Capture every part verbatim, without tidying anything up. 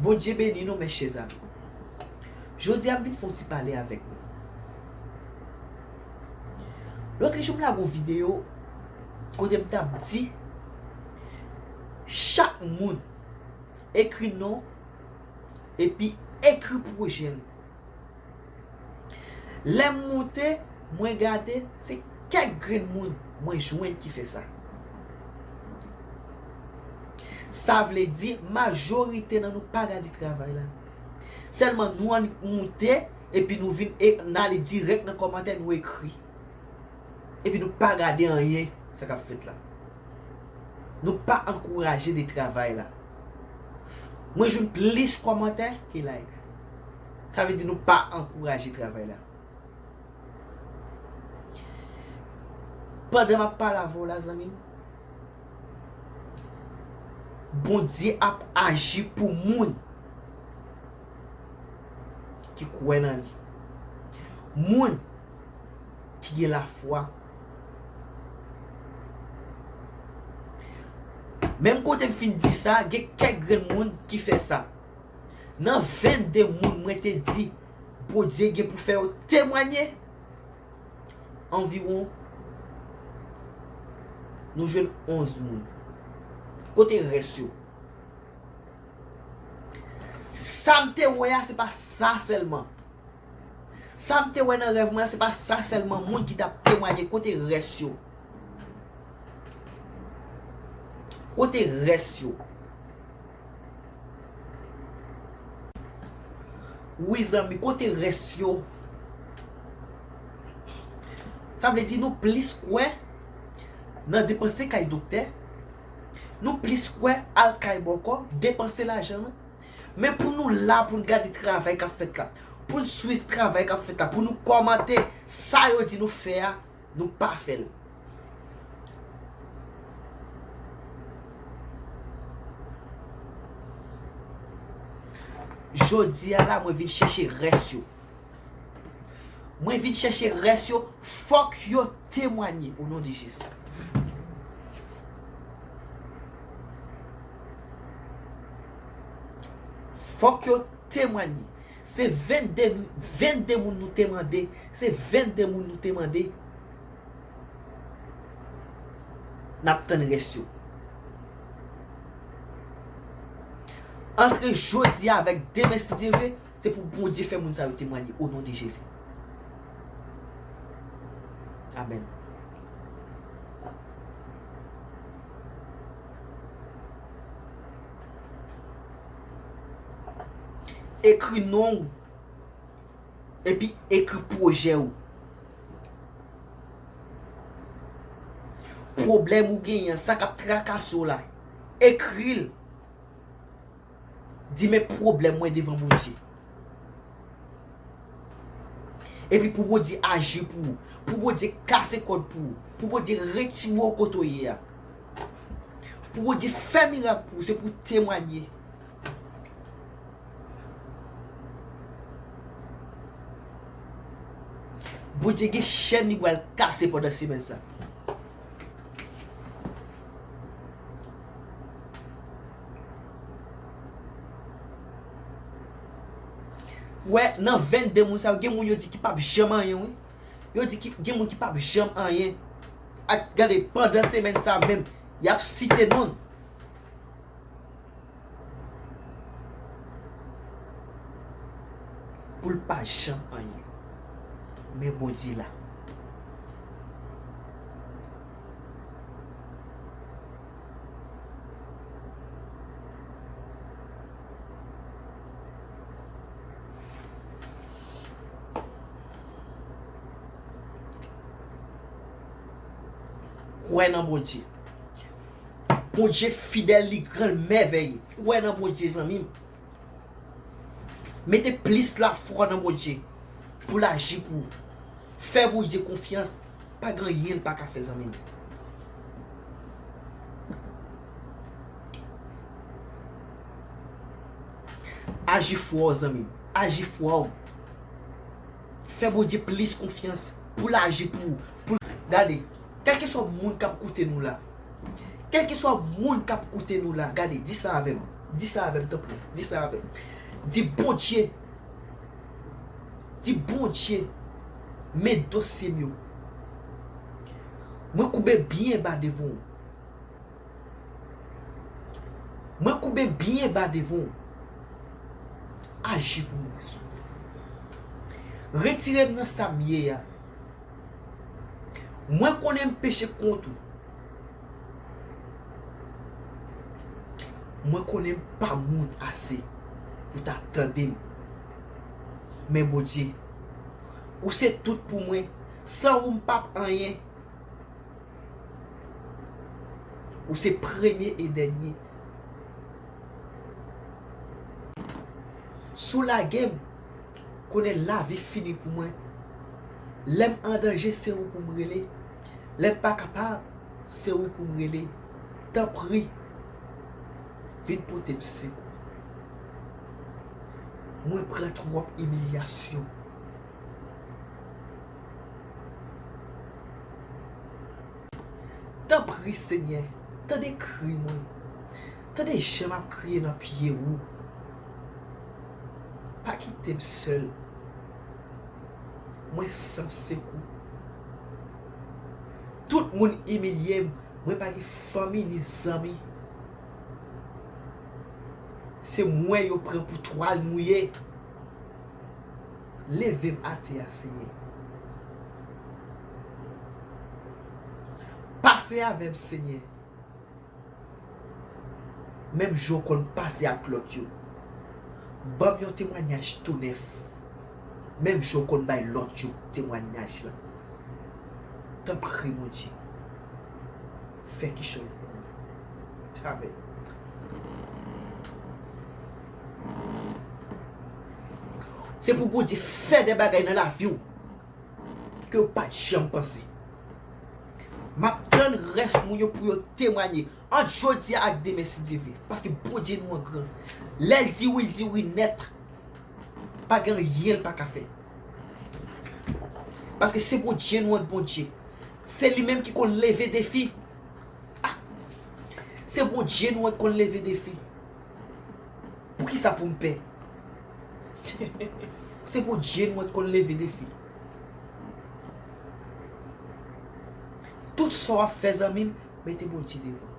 Bondye beni nou, mes chers amis. Jodi a, m vin fè yon ti pale avèk nou. Lòt jou, m lage yon videyo kote m t ap di, chak moun ekri non epi ekri pwojè l. Lè m moute, mwen gade, se kèk grenn moun mwen jwenn ki fè sa. Sa vle di, majorite nan nou pa gade travay la. Sèlman nou annik moute, epi nou vin e, n ale dirèk nan kòmantè, nou ekri. Epi nou pa gade anyen sa k ap fèt la. Nou pa ankouraje de travay la. Mwen jwenn plis kòmantè ke like. Sa vle di nou pa ankouraje travay la. Pandan m ap pale avè w la, zanmi m, Bondye ap aji pou moun ki kwè nan li. Moun ki gen lafwa. Menm kote m fin di sa, gen kèk grenn moun ki fè sa. Nan vennde moun mwen te di Bondye gen pou fè yo temwanye, anviwon nou jwenn onz moun. Kote rès yo? Sa m te wè a, se pa sa sèlman. Sa m te wè nan rèv mwen an, se pa sa sèlman moun ki t ap temwanye. Kote rès yo? Kote rès yo? Wi, zanmi, kote rès yo? Sa vle di nou plis kwè nan depanse kay doktè, nou plis kwè al kay bòkò, depanse lajan nou. Men pou nou la, pou n gade travay k ap fèt la, pou n swiv travay k ap fèt la, pou nou kòmante sa yo di nou fè a, nou pa fè l. Jodi a la, mwen vin chèche rès yo. Mwen vin chèche rès yo, fòk yo temwanye, o non de Jezi. Fòk yo temwanye. Se vennde, vennde moun nou te mande. Se vennde moun nou te mande. N ap tann rès yo. Antre jodi a avèk demen, si Dye vle, se pou Bondye fè moun sa yo temwanye, o non de Jezi. Amèn. Ekri non w, epi ekri pwojè w. Pwoblèm ou genyen an, sa k ap trakase w la, ekri l. Di, men pwoblèm mwen devan Bondye. Epi pou Bondye aji pou ou. Pou Bondye kase kòd pou ou. Pou Bondye retire w kote w ye a. Pou Bondye fè mirak pou ou. Se pou w temwanye. Bondye gen chèn li pral kase pandan semèn sa. Wè, nan vennde moun sa yo, gen moun yo di ki p ap janm anyen, wi. Yo di ki, gen moun ki p ap janm anyen. Ak, gade, pandan semèn sa menm, y ap site non l. Pou l pa janm anyen. Men Bondye la. Kwè nan Bondye. Bondye fidèl, li gran, l mèvèye. Kwè nan Bondye, zanmi m. Mete plis lafwa nan Bondye pou l aji pou ou. Fè Bondye konfyans. Pa gen anyen l pa ka fè, zanmi m. Aji fwa w, zanmi m. Aji fwa w. Fè Bondye plis konfyans pou l aji pou ou. Pou l, gade, kèlkeswa moun k ap koute nou la, kèlkeswa moun k ap koute nou la, gade, di sa avè m. Di sa avè m, tanpri. Di sa avè m. Di, Bondye, di, Bondye, men dosye m yo. Mwen koube byen ba devan w. Mwen koube byen ba devan w. Aji pou mwen, souple. Retire m nan sa m ye a. Mwen konnen m peche kont ou. Mwen konnen m pa moun ase pou ta tande m. Men Bondye, ou se tout pou mwen. San ou, m p ap anyen. Ou se premye e dènye. Si w lage m, konnen lavi fini pou mwen. Lè m an danje, se ou pou m rele. Lè m pa kapab, se ou pou m rele. Tanpri, vin pote m sekou. Mwen pran twòp imilyasyon. Tanpri, Senyè, tande kri mwen. Tande jan m ap kriye nan pye ou. Pa kite m sèl. Mwen san sekou. Tout moun imilye m. Mwen pa gen fanmi ni zanmi. Se mwen yo pran pou twal mouye. Leve m atè a, Senyè. Pase avè m, Senyè. Menm jan w konn pase ak lòt yo. Ban m yon temwayaj tou nèf. Menm jan w konn bay lòt yo temwayaj la. Tanpri, Bondye. Fè kichòy pou mwen. Amèn. Se pou Bondye fè de bagay nan lavi w ke w pa t janm panse. M ap tann rès moun yo pou yo temwanye ant jodi a ak demen, si Dye vle. Paske Bondye nou an gran. Lè l di wi, l di wi nèt. Pa gen anyen l pa ka fè. Paske se Bondye nou an, Bondye. Se li menm ki konn leve defi. Ah! Se Bondye nou an ki konn leve defi. Poukisa pou m pè? Se Bondye nou an ki konn leve defi. Tout sa w ap fè, zanmi m, mete Bondye devan.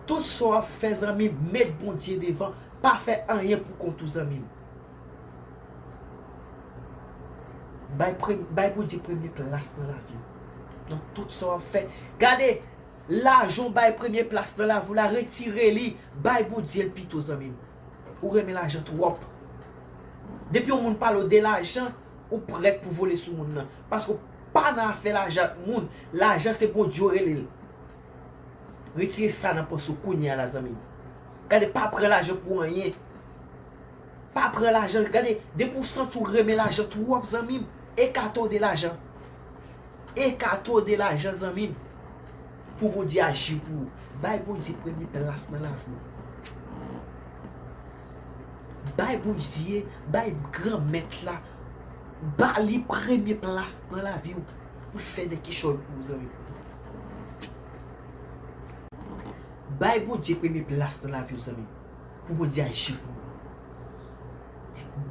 Tout sa w ap fè, zanmi m, met Bondye devan. Pa fè anyen pou kont ou, zanmi m. Bay pre-, bay Bondye premye plas nan lavi w. Nan tout sa w ap fè. Gade, lajan w bay premye plas nan lavi w la, retire li, bay Bondye l pito, zanmi m. Ou renmen lajan twòp. Depi yon moun pale w de lajan, ou prèt pou vole sou moun nan. Paske w pa nan afè lajan ak moun. Lajan se Bondye w rele l. Retire sa nan panse w kounye a la, zanmi m. Gade, pa pran lajan pou anyen. Pa pran lajan. Gade, depi w santi w renmen lajan twòp, zanmi m, ekate w de lajan. Ekate w de lajan, zanmi m. Pou Bondye aji pou ou. Bay Bondye premye plas nan lavi w. Bay Bondye, bay Granmèt la, ba li premye plas nan lavi w. Pou l fè de kichòy pou ou, zanmi m. Bay Bondye premye plas nan lavi w, zanmi m. Pou Bondye aji pou ou.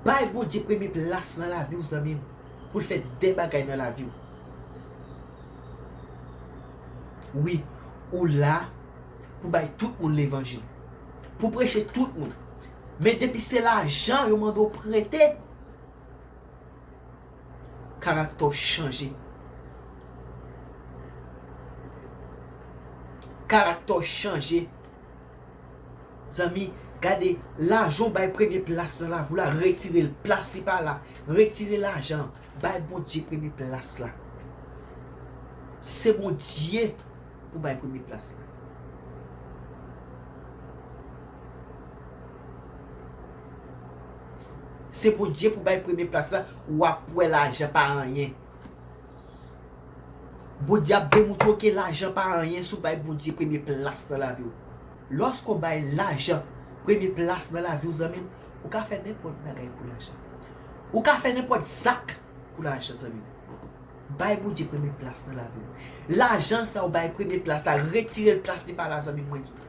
Bay Bondye premye plas nan lavi w, zanmi m, pou l fè de bagay nan lavi w. Wi, ou la pou bay tout moun levanjil, pou preche tout moun. Men depi se lajan yo mande w prete, karaktè w chanje. Karaktè w chanje. Zanmi, gade, lajan w bay premye plas nan lavi w la, retire l, plas li pa la. Retire lajan, bay Bondye premye plas la. Se Bondye pou bay premye plas la. Se Bondye pou bay premye plas la, w ap wè lajan pa anyen. Bondye ap demontre w ke lajan pa anyen si w bay Bondye premye plas nan lavi w. Lòske w bay lajan premye plas nan lavi w, zanmi m, ou ka fè nenpòt bagay pou lajan. Ou ka fè nenpòt zak pou lajan, zanmi m. Bay Bondye premye plas nan lavi w. Lajan sa w bay premye plas la, retire l, plas li pa la, zanmi m, mwen di w.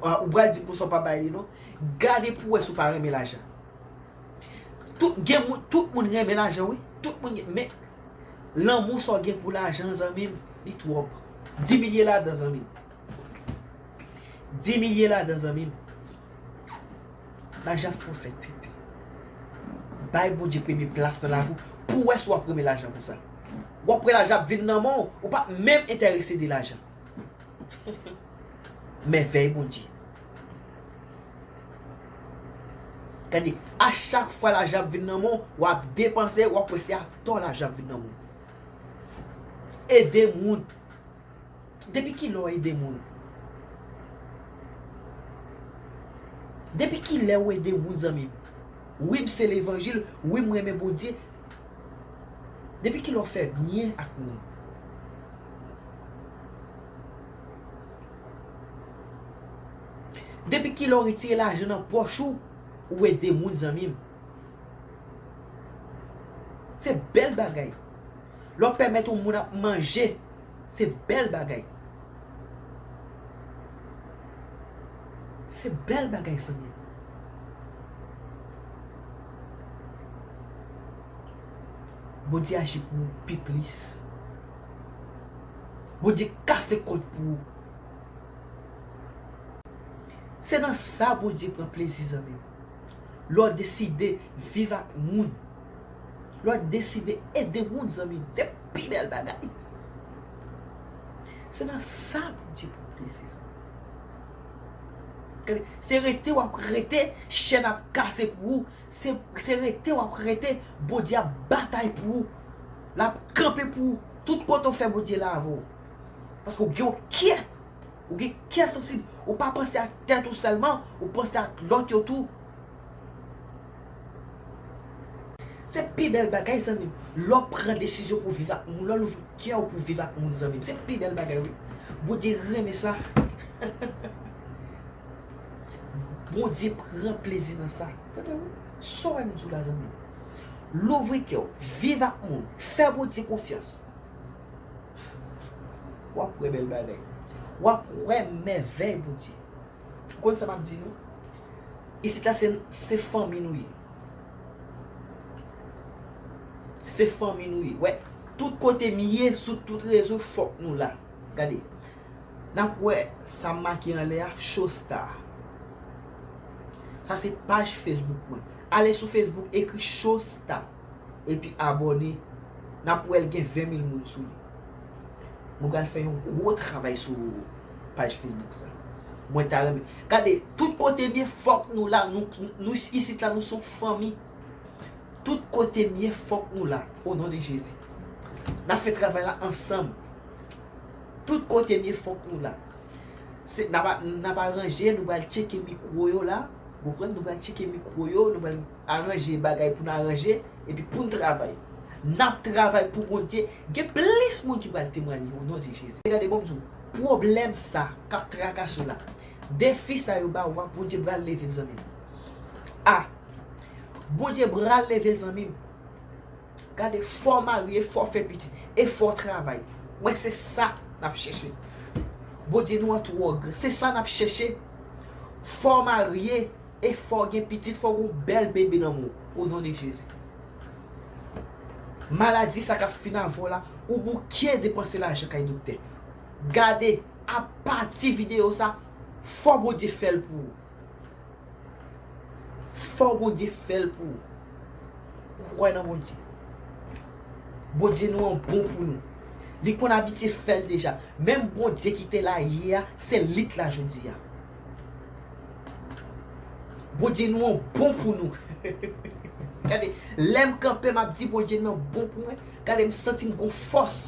Ah, ou pral di m konsa w pa bay li non. Gade pou w wè si w pa renmen lajan. Tout, gen moun, tout moun renmen lajan, wi. Tout moun gen, men lanmou sa w gen pou lajan, zanmi m, li twòp. Di milye ladan, zanmi m. Di milye ladan, zanmi m. Lajan fè w fè tenten. Bay Bondye premye plas nan lavi w pou w wè si w ap renmen lajan konsa. W ap wè lajan ap vin nan men w, ou p ap menm enterese de lajan. Mèvèy Bondye. Gade, a chak fwa lajan ap vin nan men w, w ap depanse, w ap wè se atò lajan ap vin nan men w. Ede moun. Depi kilè w ede moun? Depi kilè w ede moun, zanmi m? Wi, m se levanjil. Wi, m renmen Bondye. Depi kilè w fè byen ak moun? Depi kilè w retire lajan nan pòch ou, ou ede moun, zanmi m? Se bèl bagay. Lè w pèmèt yon moun ap manje, se bèl bagay. Se bèl bagay, zanmi m. Bondye aji pou ou pi plis. Bondye kase kòd pou ou. Se nan sa Bondye pran plezi, zanmi m. Lè w deside viv ak moun, lè w deside ede moun, zanmi m, se pi bèl bagay. Se nan sa Bondye pran plezi, zanmi m. Gade, se rete w ap rete, chèn ap kase pou ou. Se, se rete w ap rete, Bondye ap batay pou ou. L ap kanpe pou ou. Tout kote w fè, Bondye la avè w. Paske w gen yon kè. Ou gen kè sansib. Ou pa panse ak tèt ou sèlman, ou panse ak lòt yo tou. Se pi bèl bagay, zanmi m. Lè w pran desizyon pou viv ak moun, lè w louvri kè w pou viv ak moun, zanmi m. Se pi bèl bagay, wi. Bondye renmen sa. Bondye pran plezi nan sa. Tande, wi. Sa w wè m di w la, zanmi m. Louvri kè w, viv ak moun, fè Bondye konfyans. W ap wè bèl bagay. W ap wè mèvèy Bondye. Ou konn sa m ap di nou? Isit la, se, se fanmi nou ye. Se fanmi nou ye. Wè, tout kote m ye, sou tout rezo, fòk nou la. Gade. N ap wè sa m make anlè a, Showstar. Sa se paj Facebook mwen. Ale sou Facebook, ekri Showstar. Epi abòne. N ap wè l gen ven mil moun sou li. Mwen pral fè yon gwo travay sou paj Facebook sa. Mwen ta renmen. Gade, tout kote m ye, fòk nou la. Nou, nou, isit la, nou se yon fanmi. Tout kote m ye, fòk nou la. O non de Jezi. N ap fè travay la ansanm. Tout kote m ye, fòk nou la. Se, n ap, n ap aranje, nou pral tcheke mikwo yo la. Ou konprann? Nou pral tcheke mikwo yo, nou pral aranje bagay pou n aranje, epi pou n travay. N ap travay pou Bondye. Gen plis moun ki pral temwanye o non de Jezi. Gade, bon, m di w, pwoblèm sa k ap trakase w la, defi sa yo ba w a, Bondye pral leve l, zanmi m. A, Bondye pral leve l, zanmi m. Gade, fò w marye, fò w fè pitit, e fò w travay. Mwen, se sa n ap chèche. Bondye nou an twò gran. Se sa n ap chèche. Fò w marye, e fò w gen pitit, fò w gen yon bèl bebe nan men w. O non de Jezi. Maladi sa k ap fin avè w la, ou bouke depanse lajan kay doktè. Gade, apati videyo sa, fò Bondye fè l pou ou. Fò Bondye fè l pou ou. Kwè nan Bondye. Bondye nou an bon pou nou. Li konn abitye fè l deja. Menm Bondye ki te la yè a, se li k la jodi a. Bondye nou an bon pou nou. Gade, lè m kanpe, m ap di Bondye nan bon pou mwen. Gade, m santi m gon fòs.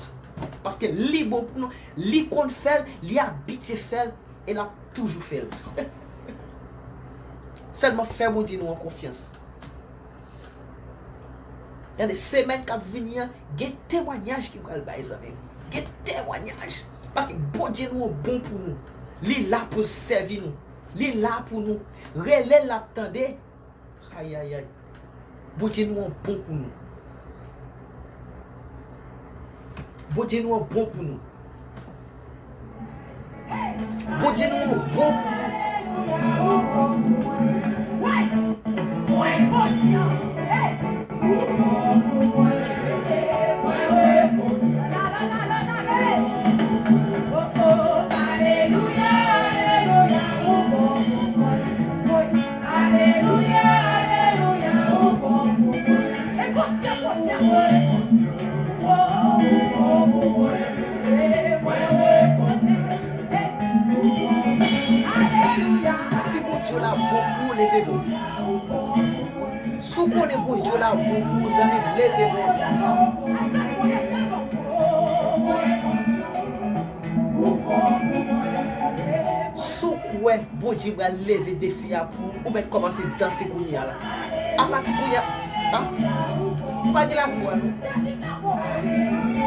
Paske li bon pou nou. Li konn fè l, li abitye fè l. E l ap toujou fè l. Sèlman fè Bondye nou an konfyans. Gade, semèn k ap vini an, gen temwanyaj ki pral bay, zanmi m. Gen temwanyaj. Paske Bondye nou an bon pou nou. Li la pou l sèvi nou. Li la pou nou. Rele l, l ap tande. Ayayay. Bondye nou an bon pou nou. Bondye nou an bon pou nou. Bondye nou an bon pou nou. Bondye la bon pou ou, leve men w. Si w konnen Bondye la bon pou ou, zanmi m, leve men w. Si w kwè Bondye pral leve defi a pou ou, ou mèt kòmanse danse kounye a la. Apati kounye a, a, ou pa gen lafwa, non.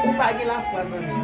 Ou pa gen lafwa, zanmi.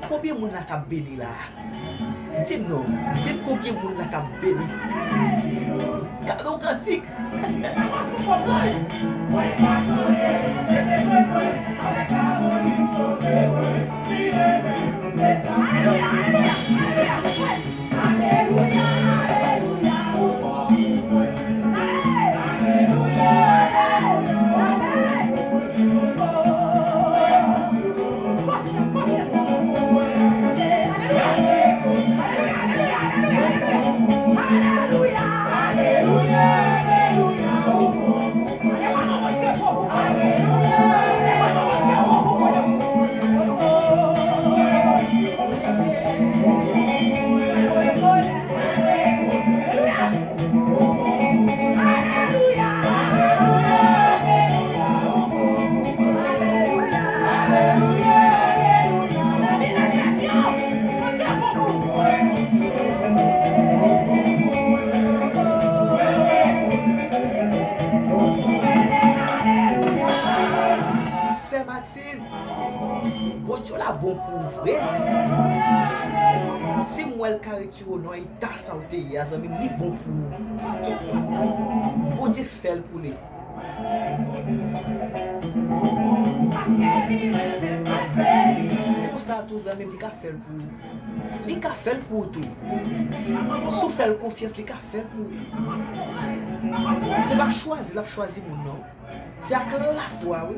Konbyen moun la k ap beni la? Di m non, di m konbyen moun la k ap beni. Gade yon kantik. Sè Martine, Bondye la bon pou ou vre. Si m wè l ka retire w nan eta sa w te ye a, zanmi m, li bon pou ou. Bondye fè l pou li. Konsa tou, zanmi m, li ka fè l pou ou. Li ka fè l pou ou tou. Si w fè l konfyans, li ka fè l pou ou. Se pa chwazi l ap chwazi moun, non. Se ak lafwa, wi.